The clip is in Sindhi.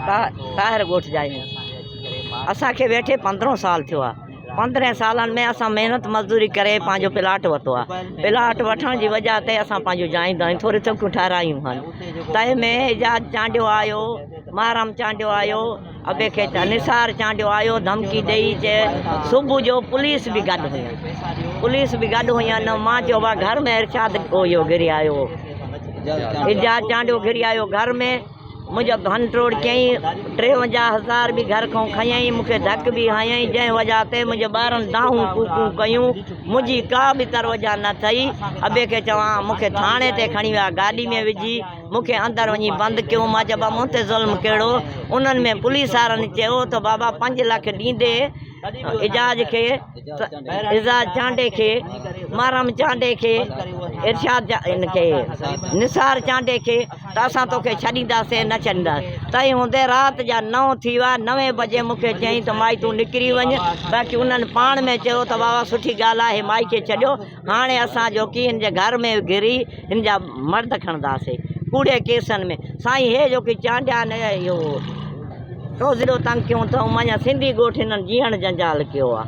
طاهر ڳوٺ جا آهيون. اسان کي ويٺي پندرهون سال ٿيو آهي. پندرهن سالن ۾ اسان محنت مزدوري ڪري پنهنجو پلاٽ ورتو آهي. پلاٽ وٺڻ جي وجهه تي اسان پنهنجون جايون دايون ٿوريون ٿوڪيون ٺهرايون هن. تنهن ۾ اعجاز چانڊيو آيو، محرم چانڊيو آيو، ابي کي نثار چانڊيو آيو ڌمڪي ڏئي چي صبح جو پوليس به گڏ هئي پوليس به گڏ هئي نه مان چيو با گهر ۾ ارشاد اهو گهري آيو اعجاز چانڊيو گهري آيو گهر ۾ منهنجو ڀن ٽوڙ ڪيائين 53 هزار به گهر کان کنيائين مون کي ڌڪ به هنيائين جنهن وجه تي منهنجي ٻارن دانهون ڪوڪون ڪيون منهنجي ڪا به تروجه نه ٿئي ابي کي چوان مون کي ٿاڻي تي کڻي ويا گاڏي ۾ وجهي مون کي اندر وڃي بند ڪيو. مان چيو بابا مون تي ظلم ڪهڙو؟ انهن ۾ پوليس وارن چيو ته بابا پنج لک ڏيندي اعجاز کي، اعجاز چانڊئي کي، محرم چانڊئي کي، ارشاد ان کي نثار چانڊئي کي ته اسان توکي ڇڏينداسين نه ڇڏينداسين. تنهن هوندي رات جا نو ٿي ويا، نوين بجي مون کي چيائين ته مائي تون نڪري وڃ. باقي انهن پاڻ ۾ چيو ته بابا سٺي ڳالهه آهي مائي کي ڇڏيو. هاڻي اسان جو ڪي هن جي گهر ۾ گهري هن جا مرد کڻنداسي ڪوڙي ڪيسن ۾ سائين هي جو ڪي چانڊيا نه اهو روزڙو تنگ ڪيون اٿئون معنيٰ سنڌي ڳوٺ هنن جيئڻ جنجال ڪيو آ.